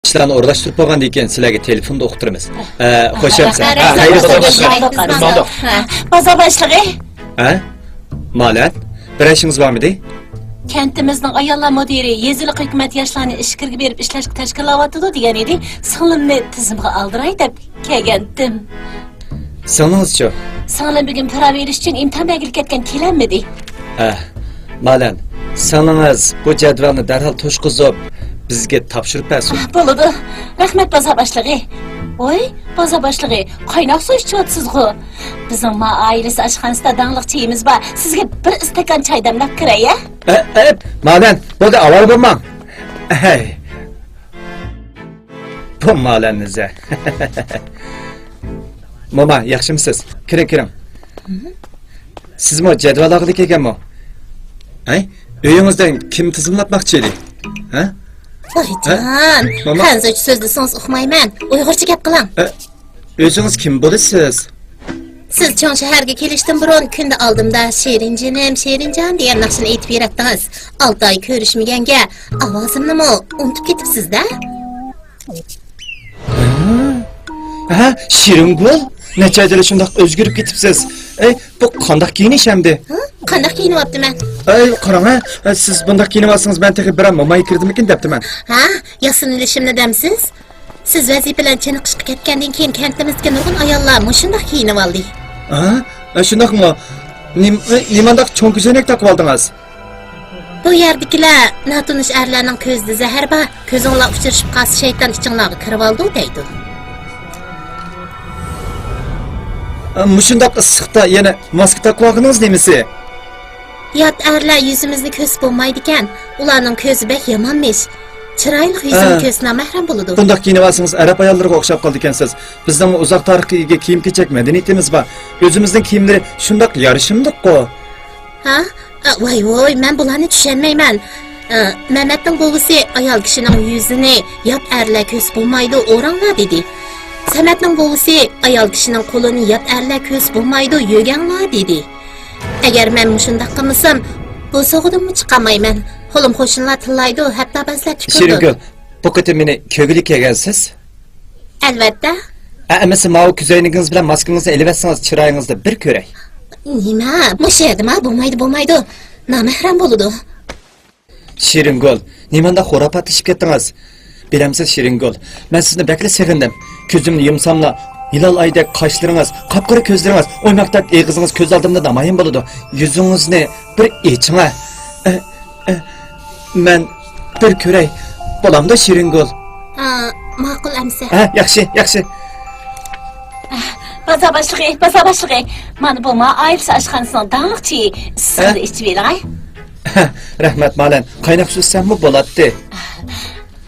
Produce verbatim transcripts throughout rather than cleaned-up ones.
ئىشلارنى ئورۇنلاشتۇرۇپ بولغاندىن كېيىن سىلەرگە تېلېفوندا ئۇقتۇرىمىز. ئە، خوش ئامسىز. ھە، ھەيرى بولسۇن. ھە، بازار باشلىقى. ھە؟ مالەن، بىرەر ئىشىڭىز بارمىدى؟ كەنتىمىزنىڭ ئاياللار مۇدىرى يېزىلىق ھۆكۈمەت ياشلارنى ئىچكىرىگە بېرىپ ئىشلەشكە تەشكىللاۋاتىدۇ دېگەن ئىدى. سىڭلىمنى تىزىمغا ئالدۇراي دەپ كەلگەنتىم. سىڭلىڭىزچۇ؟ سىڭلىم بۈگۈن پىراۋا ئېلىش ئۈچۈن ئىمتىھان بەرگىلى كەتكەن، كېلەلمىدى. ھە، مالەن، سىڭلىڭىز بۇ جەدۋەلنى دەرھال توشقۇزۇپ، بىزگە تاپشۇرۇپ بەرسۇن. ھە، بولىدۇ. رەھمەت، بازار باشلىقى. ۋوي، بازار باشلىقى، قايناق سۇ ئىچىۋاتىسىزغۇ؟ بىزنىڭ ما ئائىلىسى ئاشخانىسىدا داڭلىق چېيىمىز بار. سىزگە بىر ئىستاكان چاي دەملەپ كىرەي، ھە؟ ئە، ئە، مالەن، بولدى، ئاۋارە بولماڭ. ھەي. بۇ مالەننىزە. موما، ياخشىمۇسىز؟ كىرىڭ، كىرىڭ. سىزمۇ جەدۋەل ئالغىلى كەلگەنمۇ؟ ھەي، ئۆيىڭىزدىن كىم تىزىملاتماقچى ئىدى؟ ھە؟ ۋايجان، موما. خەنزۇچە سۆزلىسىڭىز ئۇقمايمەن. ئۇيغۇرچە گەپ قىلىڭ. ئە، ئۆزىڭىز كىم بولىسىز؟ سىز چوڭ شەھەرگە كېلىشتىن بۇرۇن كۈندە ئالدىمدا «شېرىنجېنىم، شېرىنجان» دېگەن ناخشىنى ئېيتىپ يۈرەتتىڭىز. ئالتە ئاي كۆرۈشمىگەنگە ئاۋازىمنىمۇ ئۇنتۇپ كېتىپسىز-دە. ھە؟ شېرىنگۈل؟ نەچچە ئايدىلا شۇنداق ئۆزگىرىپ كېتىپسىز. ئەي، بۇ قانداق كىيىنىش ئەمدى؟ ھە؟ قانداق كىيىنىۋاپتىمەن؟ ئەي، قاراڭ ھە، سىز بۇنداق كىيىنىۋالسىڭىز، مەن تېخى بىرەر موماي كىردىمىكىن دەپتىمەن. ھە؟ ياسىنىۋېلىشىمنى دەمسىز؟ سىز ۋەزىپە بىلەن چېنىقىشقا كەتكەندىن كېيىن كەنتىمىزدىكى نۇرغۇن ئاياللار مۇشۇنداق كىيىنىۋالدى. ھە؟ ھە، شۇنداقمۇ؟ نېم-، نېمانداق چوڭ كۆزەينەك تاقىۋالدىڭىز؟ بۇ يەردىكىلەر ناتونۇش ئەرلەرنىڭ كۆزىدە زەھەر بار، كۆزۈڭلار ئۇچرىشىپ قالسا شەيتان ئىچىڭلارغا كىرىۋالىدۇ دەيدۇ. ئە، مۇشۇنداق ئىسسىقتا يەنە ماسكا تاقىۋالغىنىڭىز نېمىسى؟ يات ئەرلەر يۈزىمىزنى كۆرسە بولمايدىكەن، ئۇلارنىڭ كۆزى بەك يامانمىش. چىرايلىق يۈزىنى ھە. كۆرسە نامەھرەم بولىدۇ. بۇنداق كىيىنىۋالسىڭىز ئەرەب ئاياللىرىغا ئوخشاپ قالىدىكەنسىز. بىزنىڭمۇ ئۇزاق تارىخقا ئىگە كىيىم-كېچەك مەدەنىيىتىمىز بار. ئۆزىمىزنىڭ كىيىملىرى شۇنداق يارىشىملىققۇ. ھە؟ ئە، ۋاي ۋوي، مەن بۇلارنى چۈشەنمەيمەن. ئە، مەمەتنىڭ بوۋىسى ئايال كىشىنىڭ يۈزىنى يات ئەرلەر كۆرسە بولمايدۇ، ئوراڭلار دېدى. سەمەتنىڭ بوۋىسى ئايال كىشىنىڭ قولىنى يات ئەرلەر كۆرسە بولمايدۇ، يۆگەڭلار دېدى. ئەگەر مەن مۇشۇنداق قىلمىسام، بوسۇغىدىنمۇ چىقالمايمەن. قولۇم قوشنىلار تىللايدۇ، ھەتتا بەزىلەر تۈكۈرىدۇ. شېرىنگۈل، بۇ قېتىم مېنى كۆرگىلى كەلگەنسىز؟ ئەلۋەتتە. ئە، ئەمىسە ماۋۇ كۆزەينىكىڭىز بىلەن ماسكىڭىزنى ئېلىۋەتسىڭىز، چىرايىڭىزنى بىر كۆرەي. نېمە؟ مۇشۇ يەردىما؟ بولمايدۇ، بولمايدۇ. نامەھرەم بولىدۇ. شېرىنگۈل، نېمانداق خۇراپاتلىشىپ كەتتىڭىز؟ بىلەمسىز، شېرىنگۈل، مەن سىزنى بەكلا سېغىندىم. كۆزۈمنى يۇمساملا، ھىلال ئايدەك قاشلىرىڭىز، قاپقارا كۆزلىرىڭىز، ئويماقتەك ئېغىزىڭىز كۆز ئالدىمدا نامايان بولىدۇ. يۈزىڭىزنى بىر ئېچىڭە. ئە، ئە، مەن بىر كۆرەي. بولامدۇ، شېرىنگۈل؟ ئا، ماقۇل ئەمىسە. ھە، ياخشى، ياخشى. بازار باشلىقى، بازار باشلىقى. مانا بۇ ما ئائىلىسى ئاشخانىسىنىڭ داڭلىق چېيى. ئىسسىقنى ھە؟ ئىچىۋېلىڭ. رەھمەت، مالەن. قايناق سۇ ئىچسەممۇ بولاتتى.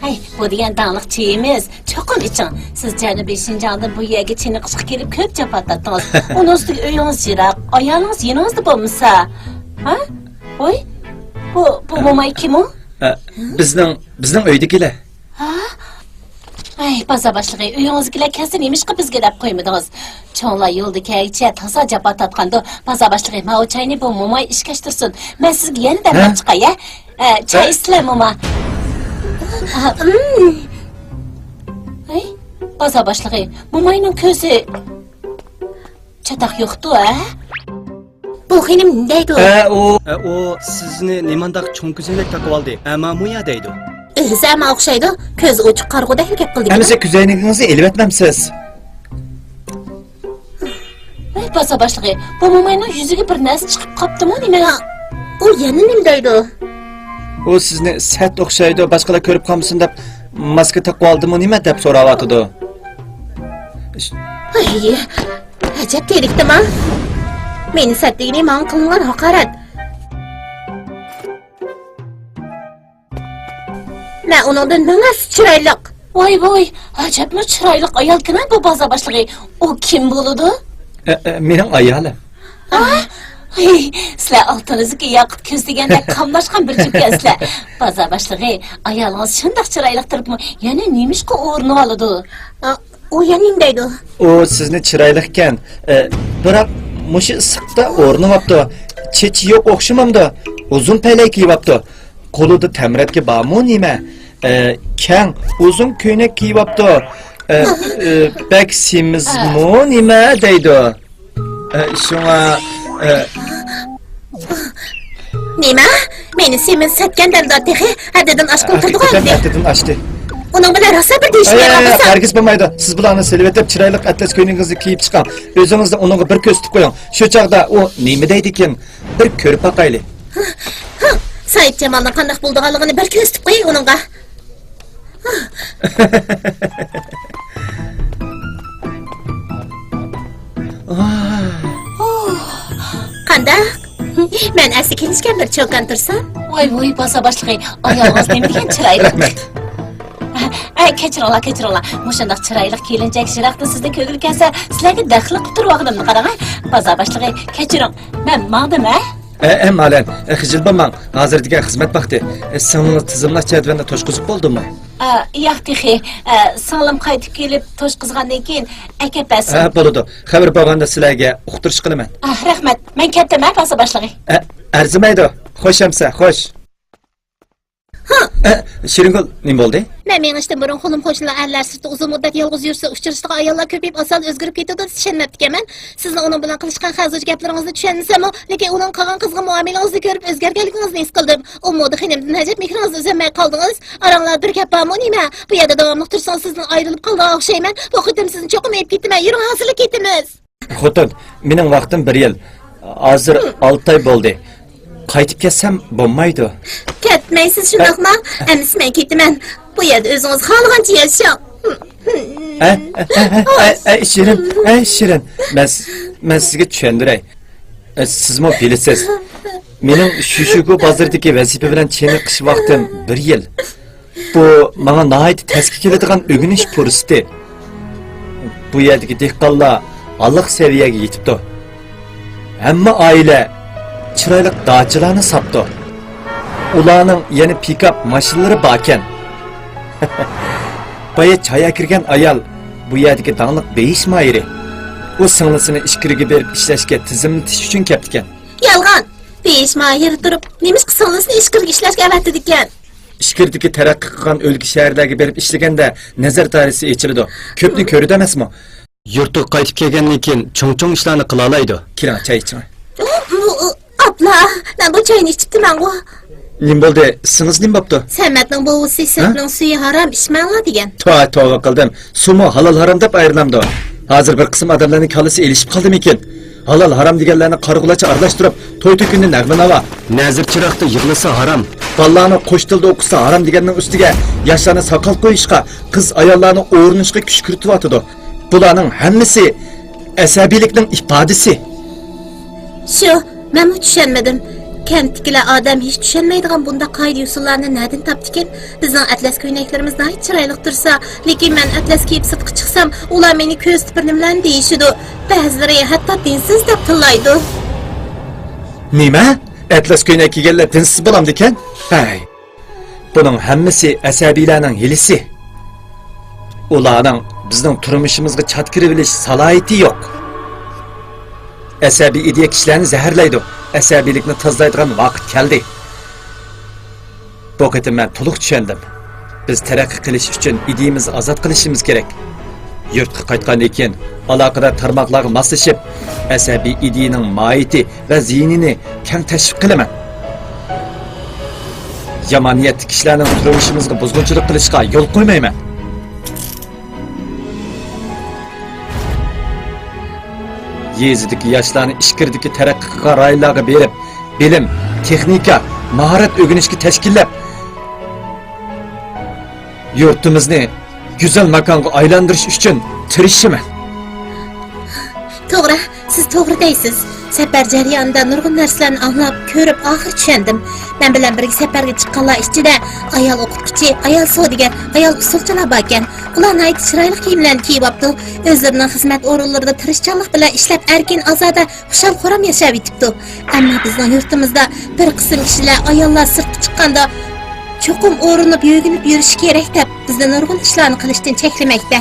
ھەي، بۇ دېگەن داڭلىق چېيىمىز. چوقۇم ئىچىڭ. سىز جەنۇبىي شىنجاڭدىن بۇ يەرگە چېنىقىشقا كېلىپ كۆپ جاپا تارتتىڭىز. ئۇنىڭ ئۈستىگە ئۆيىڭىز يىراق، ئايالىڭىز يېنىڭىزدا بولمىسا. ھە؟ ۋوي، بۇ، بۇ موماي كىم ئۇ؟ ئە، بىزنىڭ، بىزنىڭ ئۆيدىكىلەر. ھە؟ ئەي، بازار باشلىقى، ئۆيىڭىزدىكىلەر كەلسە نېمىشقا بىزگە دەپ قويمىدىڭىز؟ چوڭلار يولدا كەلگۈچە تازا جاپا تارتقاندۇ. بازار باشلىقى، ماۋۇ چاينى بۇ موماي ئىچكەچ تۇرسۇن. مەن سىزگە يەنە دەملەپ ھە؟ چىقاي، ھە؟ ئە، چاي ھە؟ ئىچسىلە، موما. ئە، ئىم. ئەي، بازار باشلىقى، موماينىڭ كۆزى چاتاق يوقتۇ، ھە؟ بۇ خېنىم نېمە دەيدۇ؟ ئە، ئۇ، ئە، ئۇ سىزنى نېمانداق چوڭ كۆزەينەك تاقىۋالدى، ئەمما مۇيا دەيدۇ. ئۆزى ئەما ئوخشايدۇ، كۆزى ئوچۇق قارىغۇدەكلا گەپ قىلدى. ئەمىسە كۆزەينىكىڭىزنى ئېلىۋەتمەمسىز؟ ۋاي، بازار باشلىقى، بۇ موماينىڭ يۈزىگە بىر نەرسە چىقىپ قاپتىمۇ نېمە؟ ھا، ئۇ يەنە نېمە دەيدۇ؟ ئۇ سىزنى سەت ئوخشايدۇ، باشقىلار كۆرۈپ قالمىسۇن دەپ ماسكا تاقىۋالدىمۇ نېمە دەپ سوراۋاتىدۇ. ئاي، ئەجەب تېرىكتىما؟ مېنى سەت دېگىنى ماڭا قىلىنغان ھاقارەت. مەن ئۇنىڭدىن مىڭ ھەسسە چىرايلىق. ۋاي ۋاي، ئەجەبمۇ چىرايلىق ئايالكىنا بۇ بازار باشلىقى. ئۇ كىم بولىدۇ؟ ئە، ئە، مېنىڭ ئايالىم. ئا، ھەي، سىلەر ئالتۇن ئۈزۈككە ياقۇت كۆز دېگەندەك قاملاشقان بىر جۈپكەنسىلەر. بازار باشلىقى، ئايالىڭىز شۇنداق چىرايلىق تۇرۇپمۇ يەنە نېمىشقا ئورىنىۋالىدۇ؟ ئا، ئۇ يەنە نېمە دەيدۇ؟ ئۇ سىزنى چىرايلىقكەن، ئە، بىراق مۇشۇ ئىسسىقتا ئورىنىۋاپتۇ. چېچى يوق ئوخشىمامدۇ؟ ئۇزۇن پەيلەي كىيىۋاپتۇ. قولىدا تەمرەتكە بارمۇ نېمە؟ ئە، كەڭ، ئۇزۇن كۆينەك كىيىۋاپتۇ. ئە، ئە، بەك سېمىزمۇ نېمە دەيدۇ. ئە، شۇڭا، ئە، نېمە؟ مېنى سېمىز سەتكەن دەمدۇ تېخى؟ ھەددىدىن ئاشقىلى تۇردىغۇ ھەقىقەتەن ئەمدى؟ ھەددىدىن ئاشتى. ئۇنىڭ بىلەن راسا بىر دېيىشمەي ئەي، ئەي، قالمىسا. ھەرگىز بولمايدۇ. سىز بۇلارنى سېلىۋېتىپ، چىرايلىق ئەتلەس كۆينىكىڭىزنى كىيىپ چىقىڭ. ئۆزىڭىزنى ئۇنىڭغا بىر كۆرسىتىپ قويۇڭ. شۇ چاغدا ئۇ نېمە دەيدىكىن؟ بىر كۆرۈپ باقايلى. ھا، سايىتجامالنىڭ قانداق بولىدىغانلىقىنى بىر كۆرسىتىپ قوياي ئۇنىڭغا. ھا. قانداق؟ مەن ئەسلى كېلىشكەن بىر چوكان تۇرسام. ۋاي، ۋاي، بازار باشلىقى، ئايالىڭىز نېمە دېگەن چىرايلىق. رەھمەت. ئە، كەچۈرۈڭلار، كەچۈرۈڭلار. مۇشۇنداق چىرايلىق كېلىنچەك يىراقتىن سىزنىڭ كۆڭلىگە كەلسە، سىلەرگە دەخلى قىلىپ تۇرۇۋالغىنىمنى قاراڭ، ھە. بازار باشلىقى، كەچۈرۈڭ. مەن ماڭدىم، ھە؟ ئە، ئە، مالەن، ئە، خىجىل بولماڭ. ھازىر دېگەن خىزمەت ۋاقتى. ئە، سىڭلىڭىز تىزىملاش جەدۋىلىنى توشقۇزۇپ بولدىمۇ؟ ئە، ياق تېخى. ئە، سىڭلىم قايتىپ كېلىپ توشقۇزغاندىن كېيىن ئەكەپ بەرسۇن. ھە، بولىدۇ. خەۋىرى بولغاندا سىلەرگە ئۇقتۇرۇش قىلىمەن. ئە، رەھمەت. مەن كەتتىم، ھە، بازار باشلىقى. ئە، ئەرزىمەيدۇ. خوش ئەمسە، خوش. ھا! ئە، شېرىنگۈل، نېمە بولدى؟ مەن مېڭىشتىن بۇرۇن قولۇم قوشنىلار ئەرلەر سىرتتا ئۇزۇن مۇددەت يالغۇز يۈرسە ئۇچرىشىدىغان ئاياللار كۆپىيىپ، ئاسان ئۆزگىرىپ كېتىدۇ دەپ ئىشەنمەپتىكەنمەن. سىزنىڭ ئۇنىڭ بىلەن قىلىشقان خەنزۇ گەپلىرىڭىزنى چۈشەنمىسەممۇ، لېكىن ئۇنىڭ قىلغان قىزغىن مۇئامىلىڭىزنى كۆرۈپ ئۆزگەرگەنلىكىڭىزنى ھېس قىلدىم. ئۇ مودا خېنىمدىن ئەجەب مېھرىڭىزنى ئۈزەلمەي قالدىڭىز. ئاراڭلاردا بىر گەپ بارمۇ نېمە؟ بۇ يەردە داۋاملىق تۇرسىڭىز سىزنى ئايرىلىپ قالىدىغان ئوخشايمەن. بۇ قېتىم سىزنى چوقۇم ئېلىپ كېتىمەن. يۈرۈڭ، ھازىرلا كېتىمىز. خوتۇن، مېنىڭ ۋاقتىم بىر يىل. ھازىر ئالتە ئاي بولدى. قايتىپ كەتسەم بولمايدۇ. كەتمەيسىز شۇنداقمۇ؟ ئەمىسە مەن كېتىمەن. بۇ يەردە ئۆزىڭىز خالىغانچە ياشاڭ. ئە، ئە، ئە، ئە، ئە، ئە، شېرىن، ئە، شېرىن. مەن س-، مەن سىزگە چۈشەندۈرەي. ئە، سىزمۇ بىلىسىز. مېنىڭ شۈشۈگۇ بازىرىدىكى ۋەزىپە بىلەن چېنىقىش ۋاقتىم بىر يىل. بۇ ماڭا ناھايىتى تەسكە كېلىدىغان ئۆگىنىش پۇرسىتى. بۇ يەردىكى دېھقانلار ھاللىق سەۋىيەگە يېتىپتۇ. ھەممە ئائىلە چىرايلىق داچىلارنى ساپتۇ. ئۇلارنىڭ يەنە پىكاپ ماشىنىلىرى باركەن. بايا چاي ئەكىرگەن ئايال بۇ يەردىكى داڭلىق بېيىش ماھىرى. ئۇ سىڭلىسىنى ئىچكىرىگە بېرىپ ئىشلەشكە تىزىملىتىش ئۈچۈن كەپتىكەن. يالغان! بېيىش ماھىرى تۇرۇپ، نېمىشقا سىڭلىسىنى ئىچكىرىگە ئىشلەشكە ئەۋەتىدىكەن؟ ئىچكىرىدىكى تەرەققىي قىلغان ئۆلكە شەھەرلەرگە بېرىپ ئىشلىگەندە نەزەر دائىرىسى ئېچىلىدۇ. كۆپنى كۆرىدۇ ئەمەسمۇ؟ يۇرتىغا قايتىپ كەلگەندىن كېيىن چوڭ-چوڭ ئىشلارنى قىلالايدۇ. كېلىڭ، چاي ئىچىڭ. ئاپلا، مەن بۇ چاينى ئىچىپتىمەنغۇ. نېمە بولدى؟ ئىسىڭىز نېمە بوپتۇ؟ سەمەتنىڭ بوۋىسى ھە؟ سۈتنىڭ سۈيى ھارام، ئىچمەڭلار دېگەن. توۋا، توۋا قىلدىم. سۇمۇ ھالال ھارام دەپ ئايرىلامدۇ؟ ھازىر بىر قىسىم ئادەملەرنىڭ كاللىسى ئېلىشىپ قالدىمىكىن؟ ھالال ھارام دېگەنلەرنى قارىغۇلارچە ئارىلاشتۇرۇپ، توي تۆكۈندە نەغمە ناۋا. نەزىر چىراغدا يىغلىسا ھارام. بالىلارنى قوش تىلدا ئوقۇتسا ھارام دېگەننىڭ ئۈستىگە ياشلارنى ساقال قويۇشقا، قىز ئاياللارنى ئورۇنۇشقا كۈشكۈرتۈۋاتىدۇ. بۇلارنىڭ ھەممىسى ئەسەبىيلىكنىڭ ئىپادىسى. شۇ، مەنمۇ چۈشەنمىدىم. كەنتتىكىلەر ئادەم ھېچ چۈشەنمەيدىغان بۇنداق قائىدە-يوسۇنلارنى نەدىن تاپتىكىن؟ بىزنىڭ ئەتلەس كۆينەكلىرىمىز ناھايىتى چىرايلىق تۇرسا، لېكىن مەن ئەتلەس كىيىپ سىرتقا چىقسام، ئۇلار مېنى كۆرسىتىپ بىر نېمىلەرنى دېيىشىدۇ. بەزىلىرى ھەتتا دىنسىز دەپ تىللايدۇ. نېمە؟ ئەتلەس كۆينەك كىيگەنلەر دىنسىز بولامدىكەن؟ ھەي. بۇنىڭ ھەممىسى ئەسەبىيلەرنىڭ ھىيلىسى. ئۇلارنىڭ بىزنىڭ تۇرمۇشىمىزغا چات كىرىۋېلىش سالاھىيىتى يوق. ئەسەبىي ئىدىيە كىشىلەرنى زەھەرلەيدۇ، ئەسەبىيلىكنى تازىلايدىغان ۋاقىت كەلدى. بۇ قېتىم مەن تولۇق چۈشەندىم. بىز تەرەققىي قىلىش ئۈچۈن ئىدىيىمىزنى ئازاد قىلىشىمىز كېرەك. يۇرتقا قايتقاندىن كېيىن ئالاقىدار تارماقلارغا ماسلىشىپ، ئەسەبىي ئىدىيىنىڭ ماھىيىتى ۋە زىيىنىنى كەڭ تەشۋىق قىلىمەن. يامان نىيەتلىك كىشىلەرنىڭ تۇرمۇشىمىزغا بۇزغۇنچىلىق قىلىشىغا يول قويمايمەن. يېزىدىكى ياشلارنى ئىچكىرىدىكى تەرەققىي قىلغان رايونلارغا بېرىپ، بىلىم، تېخنىكا، ماھارەت ئۆگىنىشكە تەشكىللەپ، يۇرتىمىزنى گۈزەل ماكانغا ئايلاندۇرۇش ئۈچۈن تىرىشىمەن. توغرا، سىز توغرا دەيسىز. سەپەر جەريانىدا نۇرغۇن نەرسىلەرنى ئاڭلاپ، كۆرۈپ، ئاخىر چۈشەندىم. مەن بىلەن بىرگە سەپەرگە چىققانلار ئىچىدە ئايال ئوقۇتقۇچى، ئايال سودىگەر، ئايال ئۇسسۇلچىلار باركەن. ئۇلار ناھايىتى چىرايلىق كىيىملەرنى كىيىۋاپتۇ. ئۆزلىرىنىڭ خىزمەت ئورۇنلىرىدا تىرىشچانلىق بىلەن ئىشلەپ، ئەركىن، ئازادە، خۇشال-خۇرام ياشاۋېتىپتۇ. ئەمما بىزنىڭ يۇرتىمىزدا بىر قىسىم كىشىلەر ئاياللار سىرتقا چىققاندا چوقۇم ئورۇنۇپ، يۆگىنىپ يۈرۈشى كېرەك دەپ، بىزنى نۇرغۇن ئىشلارنى قىلىشتىن چەكلىمەكتە.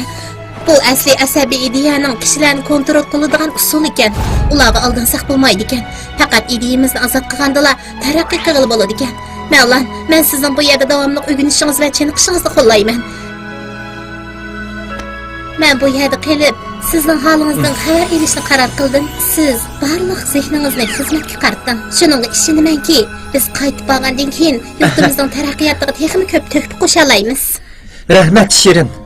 بۇ ئەسلى ئەسەبىي ئىدىيەنىڭ كىشىلەرنى كونترول قىلىدىغان ئۇسۇلى ئىكەن. ئۇلارغا ئالدانساق بولمايدىكەن. پەقەت ئىدىيىمىزنى ئازاد قىلغاندىلا تەرەققىي قىلغىلى بولىدىكەن. مەۋلان، مەن سىزنىڭ بۇ يەردە داۋاملىق ئۆگىنىشىڭىز ۋە چېنىقىشىڭىزنى قوللايمەن. مەن بۇ يەردە قېلىپ، سىزنىڭ ھالىڭىزدىن خەۋەر ئېلىشنى قارار قىلدىم. سىز بارلىق زېھنىڭىزنى خىزمەتكە قارىتىڭ. شۇنىڭغا ئىشىنىمەنكى، بىز قايتىپ بارغاندىن كېيىن يۇرتىمىزنىڭ تەرەققىياتىغا تېخىمۇ كۆپ تۆھپە قوشالايمىز. رەھمەت، شېرىن.